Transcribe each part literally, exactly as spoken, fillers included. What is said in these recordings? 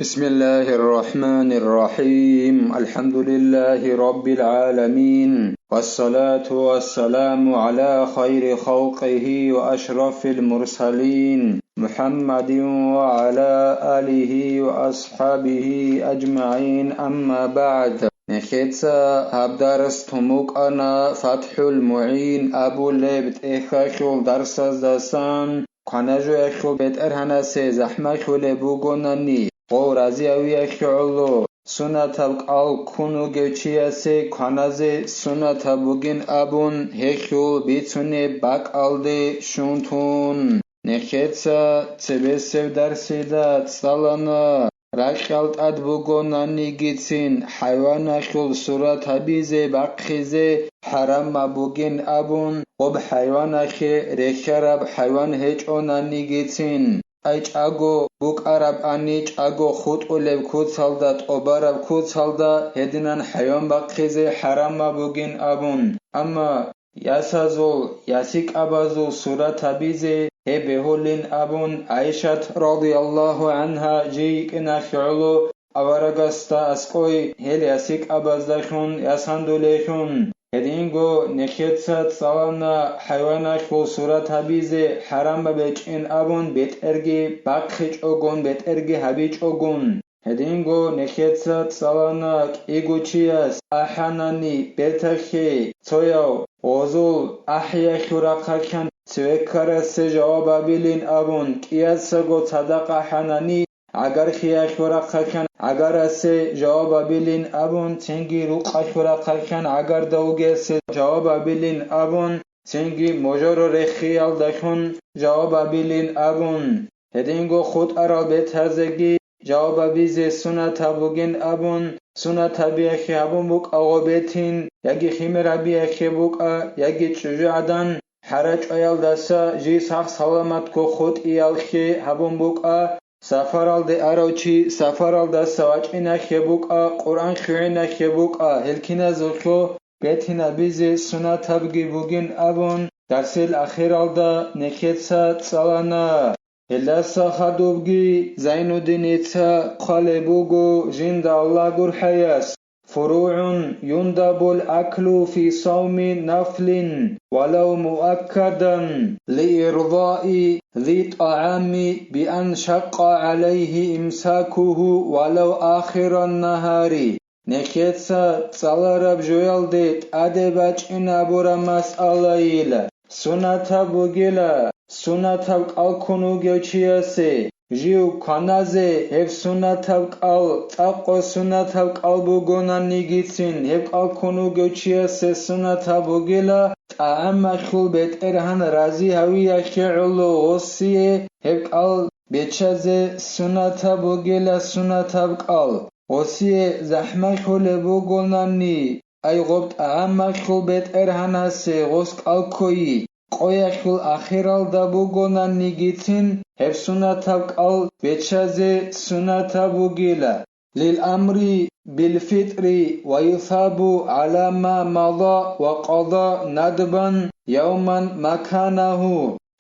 بسم الله الرحمن الرحيم. الحمد لله رب العالمين. والصلاة والسلام على خير خلقه وأشرف المرسلين محمد وعلى آله وأصحابه أجمعين. أما بعد. Нехеца гьаб дарс тумукъана ФатхӀул МугӀин абулеб тӀехьалъул дарсаздасан. Кванажуялъул БетӀергьанасе захӀмалъулеб бугонани, гъов разиявиялъе гӀоло, сунатаб кӀал ккун вугев чиясе кваназе сунатаб бугин абун гьелъул бицунеб бакӀалде щун тун. Нехеца цебесеб дарсида цӀалана. Ракьал тӀад бугонанигицин хӀайваналъул сурат гьабизе бахъизе хӀарамаб бугин абун, гъоб хӀайваналъе рехьараб хӀайван гьечӀонанигицин, ай чӀаго букӀарабани чӀаго хутӀулеб куцалда, тӀобараб куцалда гьединан хӀайван бахъизе хӀарамаб бугин абун. Амма ясазул, ясикӀабазул сурат гьабизе гьеб бегьулин абун, ГӀайшат радияллагьу гӀангьа жий йикӀиналъе гӀоло аварагасда аскӀой гьел ясикӀабаздалъун ясандулелъун. Гьединго нехеца цӀалана хӀайваналъул сурат гьабизе хӀарамаб гьечӀин абун бетӀерги бахъичӀогун, бетӀерги гьабичӀогун. Гьединго нехеца цӀалана кӀиго чияс ахӀанани бертахье, цояв гъозул ахӀиялъул рахъалъан цеве ккарасе жаваб гьабилин абун, кӀиясаго цадахъ ахӀанани гӀагархъиялъул рахъалъан гӀагарасе жаваб гьабилин абун, цинги рукъалъул рахъалъан гӀагарда вугесе жаваб гьабилин абун, цинги можоро рехиялдалъун жаваб гьабилин абун. Гьединго хутӀарал бетазеги жаваб гьабизе сунатаб бугин абун, сунатабиялъе гьабун букӀа гъоб бетин, яги химерабиялъе букӀа, яги чӀужугӀадан хӀарачӀваялдаса жий сах-саламатго хутӀиялъе гьабун букӀа, сафаралде арав чи сафаралдаса вачӀиналъе букӀа, Къуръан хьвигӀиналъе букӀа, гьел киназулъго бетин гьабизе сунатабги бугин абун, дарсил ахиралда нехеца цӀалана. Гьелдаса хадубги Зайнуддиница хъвалеб буго жинда Аллагь гурхӀаяс: فروع يندب الأكل في صوم نفل ولو مؤكدا لإرضاء ذي الطعام بأن شق عليه إمساكه ولو آخر النهار. Нехеца цӀалараб жоялде тӀаде бачӀин абураб масъалайила. Сунатаб бугила, сунатаб кӀал ккун вугев чиясе жив кваназе гьеб сунатаб кӀал, цӀакъго сунатаб кӀал бугонанигицин, гьеб кӀал ккун вугев чиясе сунатаб бугила, тӀагӀамалъул БетӀергьан рази гьавиялъе гӀоло гъосие гьеб кӀал бечазе сунатаб бугила, сунатаб кӀал. Гъосие захӀмалъулеб бугонани, ай гъоб тӀагӀамалъул БетӀергьанасе гъос кӀал ккойи, къоялъул ахиралда бугонанигицин гьеб сунатаб кӀал бечазе сунатаб бугила. للأمر بالفطر ويثاب على ما مضى وقضى ندبا يوما مكانه.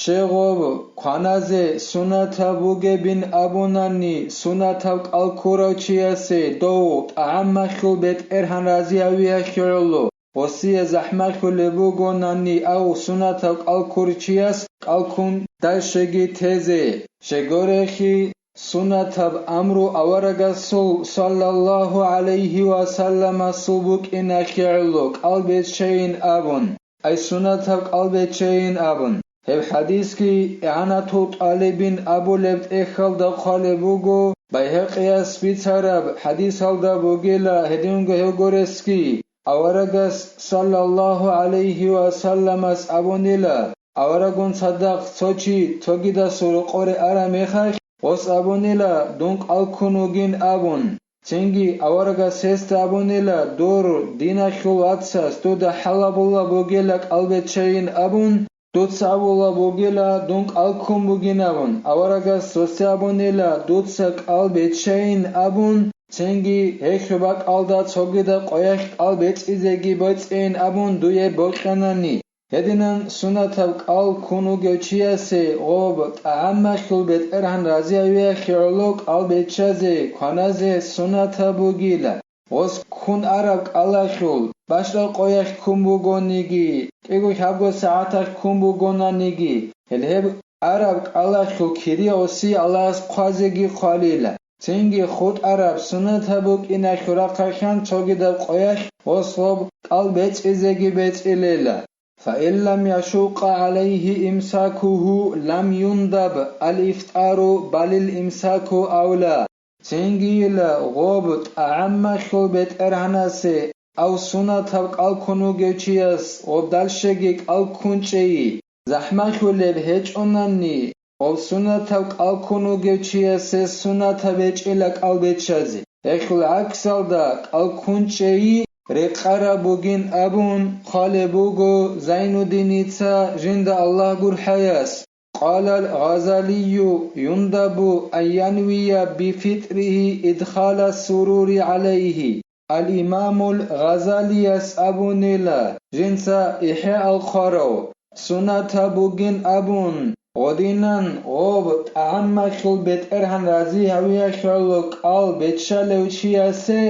Щегъов кваназе сунатаб бугебин абунани, сунатаб кӀал ккурав чиясе дов тӀагӀамалъул БетӀергьан разиявиялъе гӀоло, гъосие захӀмалъулеб бугонани, ав сунатаб кӀал ккур чияс кӀал ккун дальшеги тезе. Щегорехи, сунатаб амру аварагасул саллаллагьу гӀалайгьи ва салламасул букӀиналъе гӀоло кӀал бечейин абун. Ай сунатаб кӀал бечейин абун. Гьеб хӀадисги ИгӀанатул ТӀалибин абулеб тӀехьалда хъвалеб буго, Байгьакъияс бицараб хӀадисалда бугила гьединго гьев горесги, аварагас саллаллагьу гӀалайгьи ва салламас абунила, аварагун цадахъ цо чи цогидасул рокъоре араб мехалъ, гъос абунила, дун кӀал ккун вугин абун. Цинги аварагас гьесда абунила, дур диналъул вацас дуда хӀалабулаб бугила кӀал бечейин абун, дуца абулаб бугила дун кӀал ккун бугин абун. Аварагас гьесда абунила, дуца кӀал бечейин абун, цинги гьелъул бакӀалда цогидаб къоялъ кӀал бецӀизеги бецӀейин абун дуе бокьанани. Гьединан сунатаб кӀал ккун вугев чиясе гъоб тӀагӀамалъул БетӀергьан разиявиялъе гӀоло кӀал беччазе, кваназе сунатаб бугила. Гъос ккун араб кӀалалъул, бащдал къоялъ ккун бугониги, кӀиго-лъабго сагӀаталъ ккун бугонаниги, гьел гьеб араб кӀалалъул кири гъосие Аллагьас хъвазеги хъвалила. Цинги хутӀараб сунатаб букӀиналъул рахъалъан цогидаб къоялъ гъос гъоб кӀал бецӀизеги бецӀилила. فإن لم يشق عليه إمساكه لم يندب الإفطار بل الإمساك أولى. Цингийила гъоб тӀагӀамалъул БетӀергьанасе ав сунатаб кӀал ккун вугев чияс гъоб далщеги кӀал ккун чӀейи, захӀмалъулеб гьечӀонани, гъоб сунатаб кӀал ккун вугев чиясе сунатаб гьечӀила кӀал беччазе. Гьелъул гӀаксалда кӀал ккун чӀейи рекъараб бугин абун хъвалеб буго Зайнуддиница, жинда Аллагь гурхӀаяс. قال الغزالي: يندب أن ينوي بفطره إدخال السرور عليه. Ал-Имамул Гъазалияс абунила, жинца ИхӀяал хъварав, сунатаб бугин абун, гъодинан гъоб тӀагӀамалъул БетӀергьан рази гьавиялъул кӀал беччалев чиясе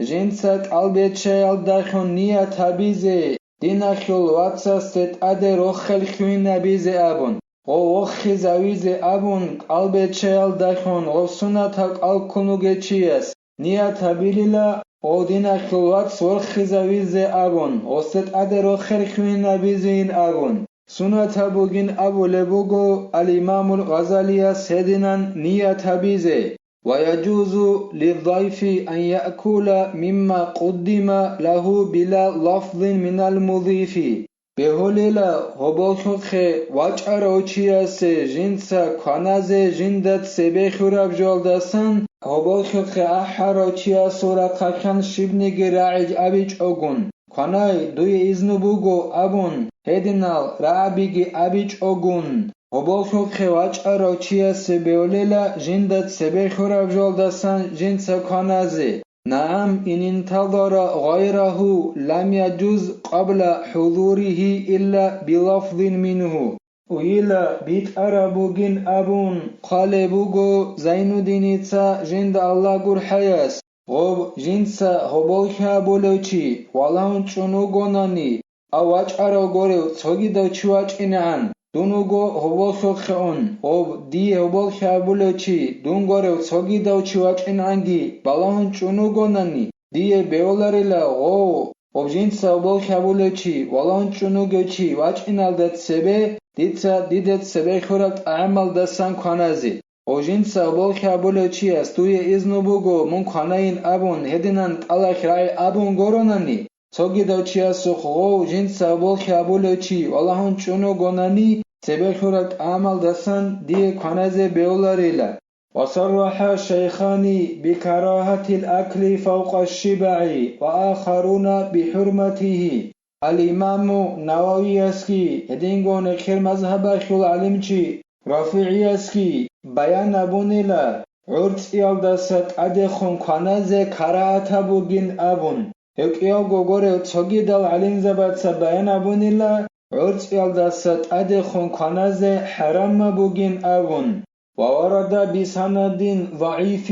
жинца кӀал беччаялдалъун ният гьабизе, диналъул вацасде тӀаде рохел хьуйнабизе абун, гъов вохизавизе абун кӀал беччаялдалъун гъов сунатаб кӀал ккун вугев чияс ният гьабилила, гъов диналъул вац ворхизавизе абун, гъосде тӀаде рохел хьуйнабизейин абун, сунатаб бугин абулеб буго Ал-Имамул Гъазалияс гьединан ният гьабизе. ويجوز للضيف أن يأكل مما قدم له بلا لفظ من المضيف. Бегьулила гьоболлъухъе вачӀарав чиясе жинца кваназе жинда цебе хьураб жоялдасан, гьоболлъухъе ахӀарав чиясул рахъалъан щибниги рагӀи абичӀогун, кванай, дуе изну буго абун, гьединал рагӀабиги абичӀогун, гьоболлъухъе вачӀарав чиясе бегьулила жинда цебе хьураб жоялдасан жинца кваназе. نعم، إن انتظر غيره لم يجز قبل حضوره إلا بلفظ منه. Уйила битӀараб бугин абун хъвалеб буго Зайнуддиница, жинда Аллагь гурхӀаяс, гъоб жинца гьоболлъи гьабулев чи валагьун чӀун вугонани, ав вачӀарав горев цогидав чи вачӀинегӀан, дун вуго гьоболлъухъе ун, гъоб дие гьоболлъи гьабулев чи дун горев цогидав чи вачӀинегӀанги балагьун чӀун вугонани, дие бегьуларила гъов, гъоб жинца гьоболлъи гьабулев чи валагьун чӀун вугев чи вачӀиналда цебе дица дида цебе хьураб тӀагӀамалдасан кваназе. Гъов жинца гьоболлъи гьабулев чияс дуе изну буго мун кванайин абун гьединан кӀалалъ рагӀи абун горонани, цогидав чиясухъ гъов жинца гьоболлъи гьабулев чи валагьун чӀун вугонани, цебе хьураб тӀагӀамалдасан дие кваназе бегьуларила. وصرح شيخان بكراهة الأكل فوق الشبع وآخرون بحرمته. Ал-Имаму Нававиясги, гьединго нехер мазгьабалъул гӀалимчи РафигӀиясги баян абунила, гӀорцӀиялдаса тӀадехун кваназе карагьатаб бугин абун. Гьев кӀиявго горев цогидал гӀалимзабаца баян абунила, гӀорцӀиялдаса тӀадехун кваназе хӀарамаб бугин абун. وورد بسند ضعيف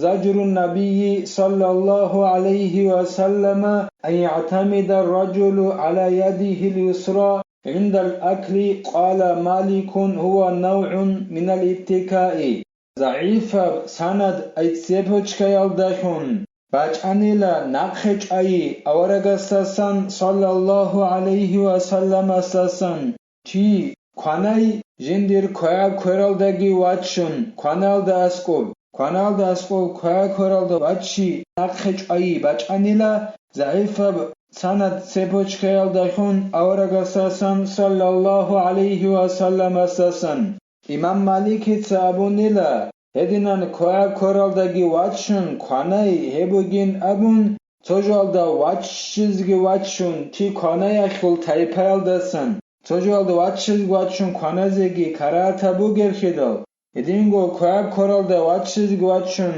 زجر النبي صلى الله عليه وسلم أن يعتمد الرجل على يده اليسرى عند الأكل، قال مالك: هو نوع من الاتكاء. ЗагӀифаб санад ай цепочкаялдалъун бачӀанила нахъе чӀвайи аварагасдасан, саллаллагьу гӀалайгьи ва салламасдасан, чи кванай, жиндир квегӀаб квералдаги вачун, кваналда аскӀоб, кваналда аскӀоб квегӀаб квералда ваччи нахъе чӀвайи бачӀанила, загӀипаб санад цепочкаялдалъун аварагасдасан, саллаллагьу гӀалайгьи ва салламасдасан. Имам Маликица абунила, гьединан квегӀаб квералдаги вачун кванай гьеб бугин абун, цо жоялда ваччизеги вачун чи кванаялъул тайпаялдасан, цо жоялда ваччизеги вачун кваназеги карагьатаб бугебхидал, гьединго квегӀаб квералда ваччизеги вачун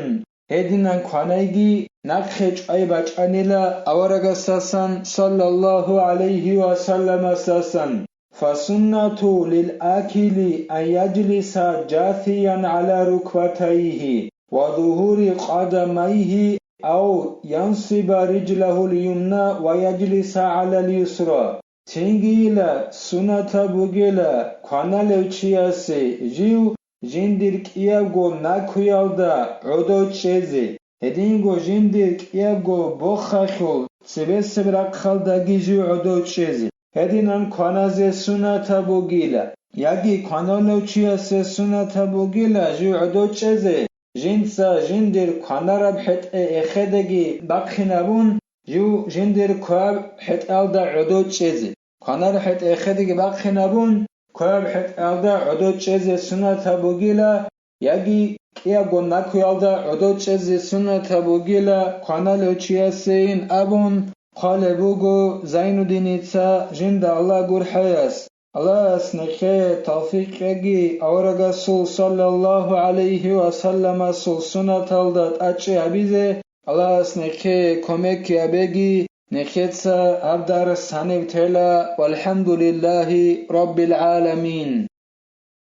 гьединан кванайги нахъе чӀвай бачӀанила аварагасдасан, саллаллагьу гӀалайгьи ва салламасдасан. فالسنة للآكل أن يجلس جاثيا على ركبتيه وظهور قدميه أو ينصب رجله اليمنى ويجلس على اليسرى. Цинги йила, суннатаб бугила кваналев чиясе жив жиндир кӀиябго накуялда гӀодов чӀезе, гьединго жиндир кӀиябго бохалъул цебесеб рахъалдаги жив гӀодов чӀезе. Гьединан кваназе суннатаб бугила, яги кваналев чиясе суннатаб бугила жив гӀодов чӀезе, жинца жиндир кванараб хӀетӀе эхедаги бахъинабун, жив жиндир кваб хӀетӀалда гӀодов чӀезе. Кванар хӀетӀе эхедаги бахъинабун, кваб хӀетӀалда гӀодов чӀезе суннатаб бугила, яги кӀиябго накуялда гӀодов чӀезе суннатаб бугила кваналев чиясейин абун хъвалеб буго Зайнудиница, жинда Аллагь гурхӀаяс. Аллагьас нехее тавфикъ кьеги, аварагасул саллаллагьу гӀалайгьи ва салламасул суннаталда тӀачӀи гьабизе Аллагьас нехее кумек гьабеги, нехеца гьаб дарс гьаниб тела, валхӀамдулиллагьи раббил гӀаламин.